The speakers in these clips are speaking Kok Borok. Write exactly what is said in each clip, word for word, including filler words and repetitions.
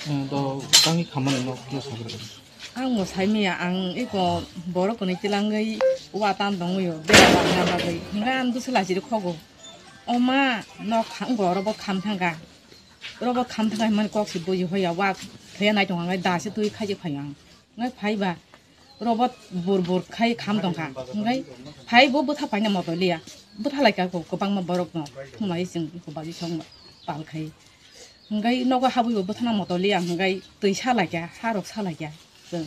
Eh, do tangwi khamani no khe sagra. Ang mo saimaya, ang iko borok kwnwi tilangwi wa tan tongwi o, bera bagna bagwi. Hwnkhai ang bwswla chiri khogo. O ma, nok kha-, wngkha oro bo kham thangkha. Oro bo kham thangkha hwnmani kok se buji hoya, wa thwiya nai tongkha, hwnkhai da se twi khaijak phaio ang. Hwnkhai phai ba, oro bo bur bur khai kham tongkha. Hwnkhai phai bo bwtha paina moto liya. Bwtha lai kha kwbangma borok no. Thumai chwng iko bagwi song pal khai. Hwnkhai nogo habwi bo bwthana moto liya, hwnkhai twi sa lai kha, ha rok sa lai kha chwng.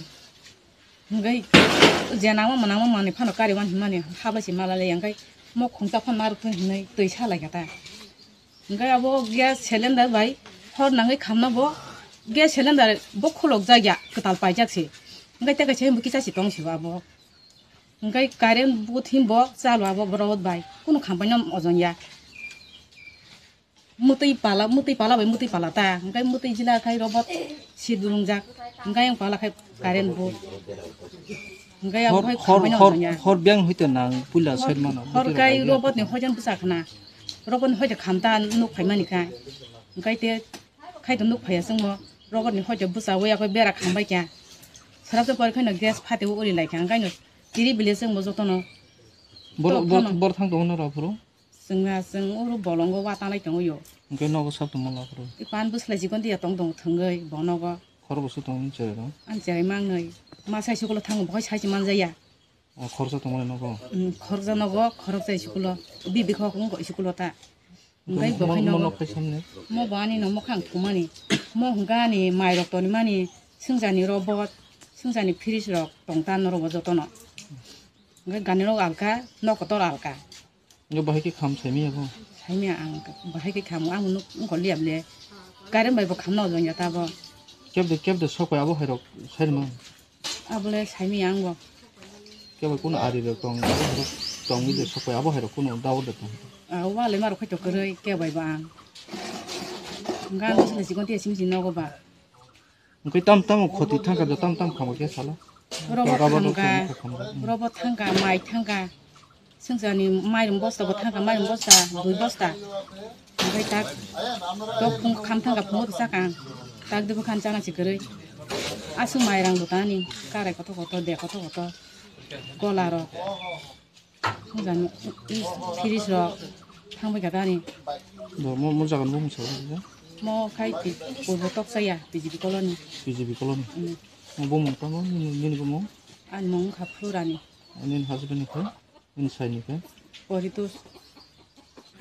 Hwnkhai je nangma mwnangma manwi phano kari wan hwnmani ha bai se mala le, hwnkhai mo khungsa phano narwk thung hwnwi twi sa lai kha ta. Hwnkhai abo gas cylinder bai hor nangwi khamna bo gas cylinder bo khulok jak ya, kwtal paijak se. Hwnkhai tei kaisa hwnba kisa se tong se bo abo. Hwnkhai current bo thim bo chalo abo robot bai. Kunu khampaino ojong ya. Mwtwi pala, mwtwi pala bai mwtwi pala ta. Hwnkhai mwtwi jila khai robot si durungjak. Hwnkhai ang pala khai current bo. Hwnkhai abo Hor, khai hor, khampaino hor, ojong ya. Hor beng hoi to nang puila side mano. Hor kai robot ni hoijan bwsa khna. Robot ni hoijan khamta nuk phaimani khai. Hwnkhai te khai to nuk phaiya chwngno. Robot ni hoijan bwsa wi akhoi bera khambai kya. Sarap to pore khai no gas phate uri lai kha. Hwnkhai no chiri bile chwngbo jotono. Bor, Tok bor, phano. Bor thang tongo no rok phuru? Chwngna chwng oro bolongo wa tanai tongo yo. Hwnkhe nogo sak tongma laphuru. I pan bwslai chikon dia tong tong thwngwi bonogo. Khorokbo se tongmani cherai rok? Ang cherai mangnai. Ma sai school-o thango, bohai sai se manjaya. O khoroksa tongmani nogo? Mm, khoroksa nogo, khoroksa school-o. Bibi khok wngkha school-o ta. Hwnkhe hwnkhe mo, bohai mo nogo. Nok khai samni? Mo bo ani no mokhang thumani. Mo hwnkha ani mairok tonimani, swngjani robot, swngjani fridge rok tong ta norok bo jotono. Hwnkhe ganirok alka, nok kotor alka. Hwnkhe bahai khe kham saimanya bo? Saimanya ang, bahai khe khamo, ang nuk wngkha liya bole. Current bai bo khamna ojong ya ta bo. Kebde, kebde sok pai abo hai rok sairwma? Abole saimanya ang bo. Kebo kunu ari rok tong, abo hai rok tongwi de sok pai abo hai rok kunu dawor de tong? Ah, wale ma rok khai to kwrwi, kebo bai bo ang. Hwnkhe ang bwswk lai chikon tiya simi si nogo ba. Hwnkhe tam tam khoti thangkha, tam tam khamkha khe salo? Robo Toga bo thangkha, thangkha, khamkha. Hmm. Robo thangkha, mai thangkha. Swngjani mairum bosta bo thangkha, mairum bosta, dui bosta. Hwnkhe tak tok phung kham thangkha, phungo rwchak ang. Tak debo khan chana si kwrwi. Aswk mairang bo tani, karai kotor kotor, de kotor kotor. Gola rok. Hwnjani, i fridge rok thangbai kha tani. Bo mo, mo jaga ni bumung sa. Mo khai ti, purbo Tokchaya, B J P colony. B J P colony. Mm. Mo bumung tamo, nini, nini bumung? Ani mung wngkha Phulurani. Nini husband ni khai? Nini sai ni khai? Poritos.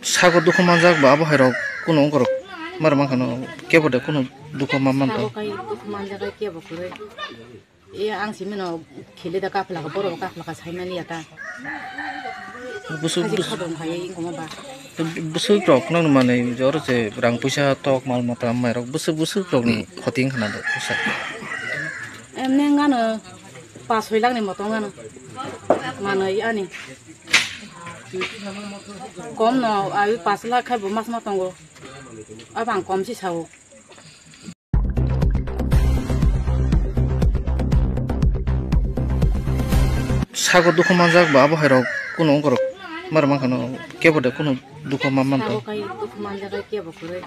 Sago dukhu manjak ba abo hai rok kunu ongkorok mar mankha no kebo de kunu dukhu man manto. Sago kai dukhu manjak kai kebo kwrwi. E, ang simi no khili da kapla ka, borok kapla ka saimani ya ta. Busuk, Haji bus-, khadong hai, ingkoma ba. Busuk rok no manwi jor je rang puisa tok mal mata mai rok busuk, busuk rok ni khoting khna do pusa. Em, neng ano pas soi lakh ni moto ano. Manwi ani. Kom no, ai pas lakh khai bo mas ma tongo. Abang kom si sao. Sago dukhu manjak ba abo hai rok kunu ongkorok mar mankha no kebo de kunu dukhu ma manto. Sago kai dukhu manjak kai kebo kwrwi.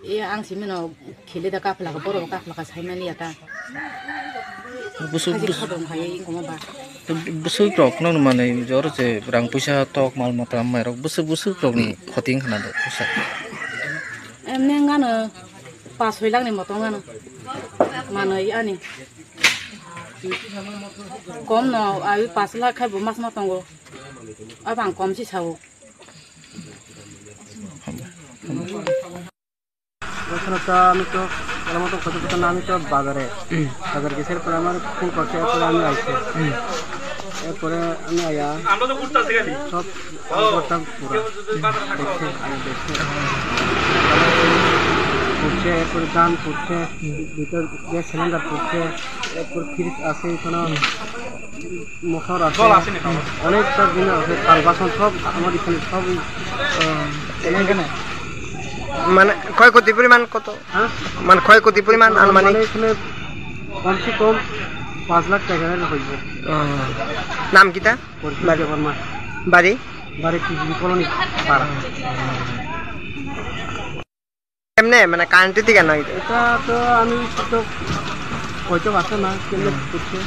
E ang simi no khili da kapla ka borok kapla ka saimani ya ta. Busuk, Haji bus-, khadong hai ingkoma ba. Busuk rok no manwi jor je rang puisa tok mal mata mai rok busuk, busuk rok ni khoting khna do pusa. Em, neng ano pas soi lakh ni moto ano. Manwi ani. Kom no, ai pas lakh khai bo mas ma tongo. Abang kom si sao. ওখানে তো আমি তো আমার তো কত কত না, আমি তো বাজারে, হুম। বাজার গেছি, এরপরে আমার ফোন করছে, এরপরে আমি আইছি। হুম। এরপরে আমি আয়া সব করতাম পুরা। দেখছে, আমি দেখছি। ফুটছে, এরপরে ধান ফুটছে, হুম। ভিতর গ্যাস সিলিন্ডার ফুটছে, এরপর ফ্রিজ আছে এখানে। হুম। মোটর আছে, জল আছে নি খাবার? অনেকটা জিনিস আছে, থাল বাসন সব আমার এখানে সব। ও, এখানে? মানে ক্ষয়ক্ষতি পরিমাণ কত? হ্যাঁ? মানে ক্ষয়ক্ষতি পরিমাণ আনুমানিক? মানে এখানে কমসে কম পাঁচ লাখ টাকা হলে হইব। ও, নাম কিতা? পরিচিত বাড়ি? দেববর্মা। বাড়ি? বাড়ি টিভি কলোনি পাড়া। এমনি এ, মানে কারেন্টে দিকে নয়। এটা তো আমি তো হয়তো পারতো না, কেমনে করছে।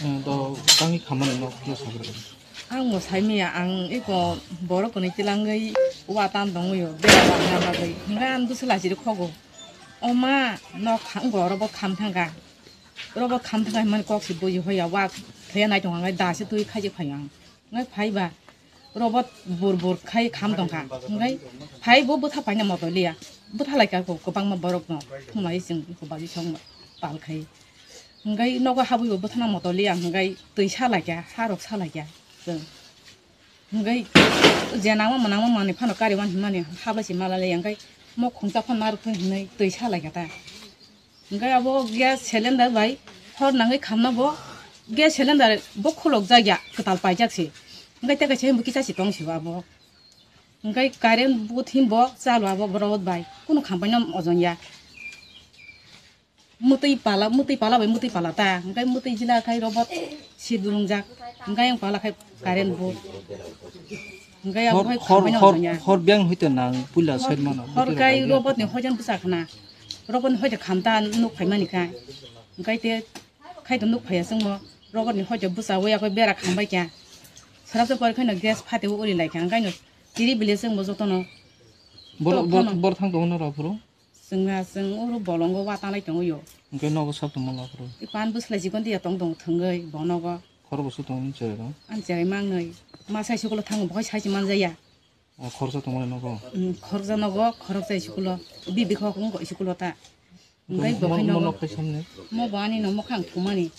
Eh, do tangwi khamani no khe sabrang. Ang bo saimaya, ang iko borok kwnwi tilangwi wa tan tongwi o, bera wangna bagwi. Hwnkhai ang bwswk lachirwi khogo. O ma, nok kha-, wngkha oro bo kham thangkha. Oro bo kham thangkha hwnmani kok se buji hoya, wa thwiya nai tongkha, hwnkhai da se twi khaijak phaio ang. Hwnkhai phaiba, robot bur bur khai kham tongkha. Hwnkhai phai bo bwtha paina moto liya. Bwtha laikha ko kwbangma borokno. Thumlai chwng ko bagwi song pal khai. Hwnkhai nogo habwi bo bwthana moto liya. Hwnkhai twi sa laikha, ha rok sa laikha chwng. Hwnkhai je nangma mwnangma manwi phano kari wan hwnmani hablai se mala liya. Hwnkhai mo khungsa phano narwk thung hwnwi twi sa laikha ta. Hwnkhe abo gas cylinder bai hor nangwi khamna bo gas cylinder bo khulok jak ya, kwtal paijak se. Hwnkhe tei kaisa himbo kisa se tong se abo. Hwnkhe current bo thim bo chalo abo robot bai. Kunu khampaino ojon ya. Mwtwi pala, mwtwi pala bai mwtwi pala ta. Hwnkhe mwtwi jila khai robot si durungjak. Hwnkhe yang pala khai current bo. Hwnkhe abo Hor, hai hor, khampaino hor, ojon ya. Hor biyang hoi to nang puila side mano. Hor kai robot ni hoijan bwsa khna. Robot ni hoijan khamta nuk phaimani kha. Hwnkhe te khai to nuk phaiya chwngmo. Robot ni hoijan bwsa waya khe bera khambai kha. Srapsa pore khai no gas phate uri lai kha. Hwnkhe no tiri bile chwngmo jotono. Bor, Tok bor, phano. Bor thang tongno rw phuru? Chwngna chwng oro bolongo wa tanglai tongwi o. Hwnkhe nogo sak tongma la phuru? I pan bwslai chikon tiya tong tong thwngwi bonogo. Khorok bwswk tongmani cherai rw? Ani cherai mangnwi. Ma sai sikulo thango bo hai sai se manjaya. O khoroksa tongmani nogo? Mm, khoroksa nogo, khoroksa iskulo. Bibi khok wngkha iskulo ta. Hwnkhe Mo-, bo mo-, khaino mo nok khai samni? Mo bo ani no mokhang thumani.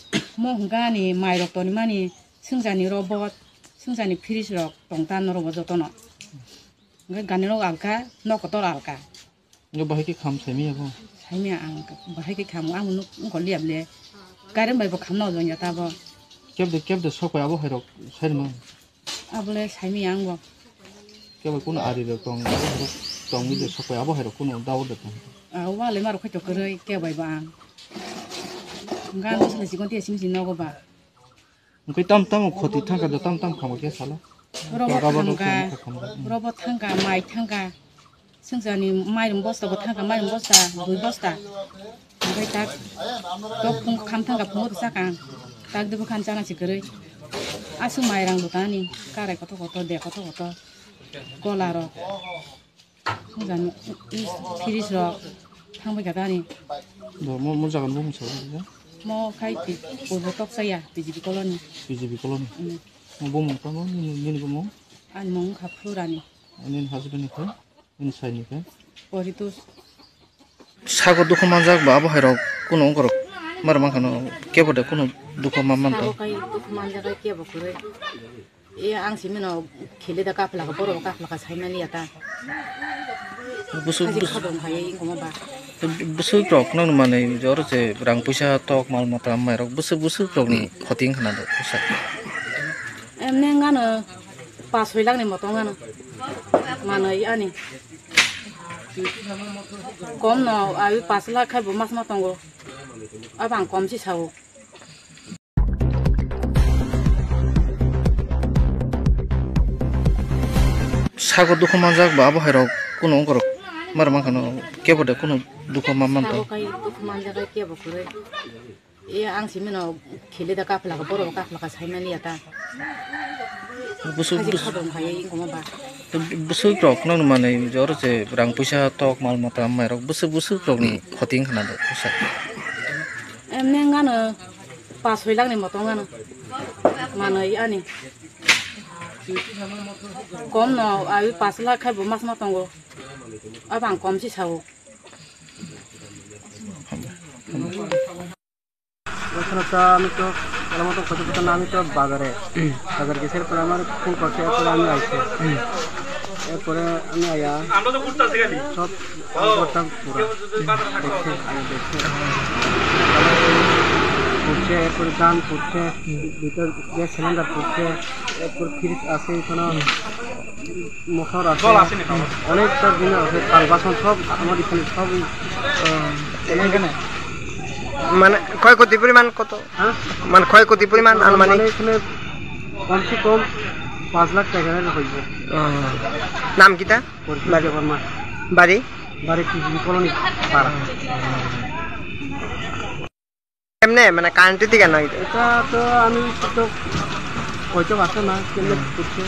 Mo hwnkha ani mairok tonimani, swngjani robot, swngjani fridge rok tong ta norok bo jotono. Hwnkhe ganirok alka, nok kotor alka. Hwnkhe bahai khe kham saimanya bo? Saimanya ang, bahai khe kham, ang nuk wngkha liya ble. Current bai bo khamna ojong ya ta bo. Kebde, kebde sok pai abo hai rok saimanya. Abole saimanya ang bo. Kebo kuno ari rok tong, abo hai rok tongwi de sok pai abo hai rok kuno dao de tong. Ah, wale maro khai to kwrwi kebai ba ang. Hwnkhe ang bwswk lai chikon tiya simi si nogo ba. Hwnkhe tam tam khoti thangkha do, tam tam khamkha khe sala. Robo Toga bo thangkha, khamkha, khamkha. Robo thangkha, mai thangkha. Swngjani mairum bosta bo thangkha, mairum bosta, dui bosta. Hwnkhe tak tok phung kham thangkha, phungo rwchak ang. Tak dibwkha ang chana se kwrwi. Aswk mairang bo tani, karai kotor kotor, de kotor kotor. Gola rok. Swngjani fridge rok thangbai kha tani. Bo mo, mo jaga ni bumung sawi ya? Mo khai pi-, purbo Tokchaya, B J P colony. B J P colony? Mm. Mo bumung tamo, nini, nini bumung? Ani mung wngkha Phulurani. Nini husband ni khe? Nini sai ni khe? Poritos. Sago dukhu manjak ba abo hai rok kuno wngkha rok mar mankha no kebo de kuno dukhu ma manto. Sago kai dukhu manjak kai kebo kwrwi. E, ang simino khele da kaphlaka, borok kaphlaka saimani ya ta. Busuk, Kaji bus-, khadong hai, ingkoma ba. Busuk rok no manwi jor je rang puisa tok mal mata mai rok busuk, busuk rok ni khoti wngkha na do, busa. Emne ngano pas soi lakh ni moto ngano. Manwi ani. Kom no, ai pas lakh khai bo mas ma tongo. Abang kom si sao. Sago dukhu manjak ba abo hai rok kuno wngkha rok mar mankha no kebo de kuno dukhu ma manto. Sago kai dukhu manjak kai kebo kwrwi. E, ang simino khele da kaphlaka, borok kaphlaka saimani ya ta. Busuk, Kaji bus-, khadong hai, ingkoma ba. Busuk rok no manwi jor je rang puisa tok mal mata mai rok busuk, busuk rok ni khoti wngkha na do, busa. Emne ngano pas soi lakh ni moto ngano. Manwi ani. Kom no, ai pas lakh khai bo mas ma tongo. Abang kom si sao. ওখানে তো আমি তো ভালো মতো খোঁজা পেতাম না, আমি তো বাজারে, বাজার গেছি, এরপরে আমার ফোন করছে, এরপরে আমি আইছি। এরপরে আমি আয়া সব করতাম পুরো। দেখছি, আমি দেখছি। ফুটছে, এরপরে গান ফুটছে, ভিতর গ্যাস সিলিন্ডার ফুটছে, এরপর ফ্রিজ আছে এখানে, মোটর আছে, অনেকটা জিনিস আছে, থাল বাসন সব আমার এখানে সবই, আহ, এখানে। মানে ক্ষয়ক্ষতি পরিমাণ কত? হ্যাঁ? মানে ক্ষয়ক্ষতি পরিমাণ আনুমানিক? মানে এখানে কমসে কম পাঁচ লাখ টাকা হইব। নাম কিতা? পরিচিত বাড়ি? দেববর্মা। বাড়ি? বাড়ি টিভি কলোনি পাড়া। এমনি মানে কারেন্টের দিকে নয়। এটা তো আমি তো হয়তো আছে না, কেমনে করছে।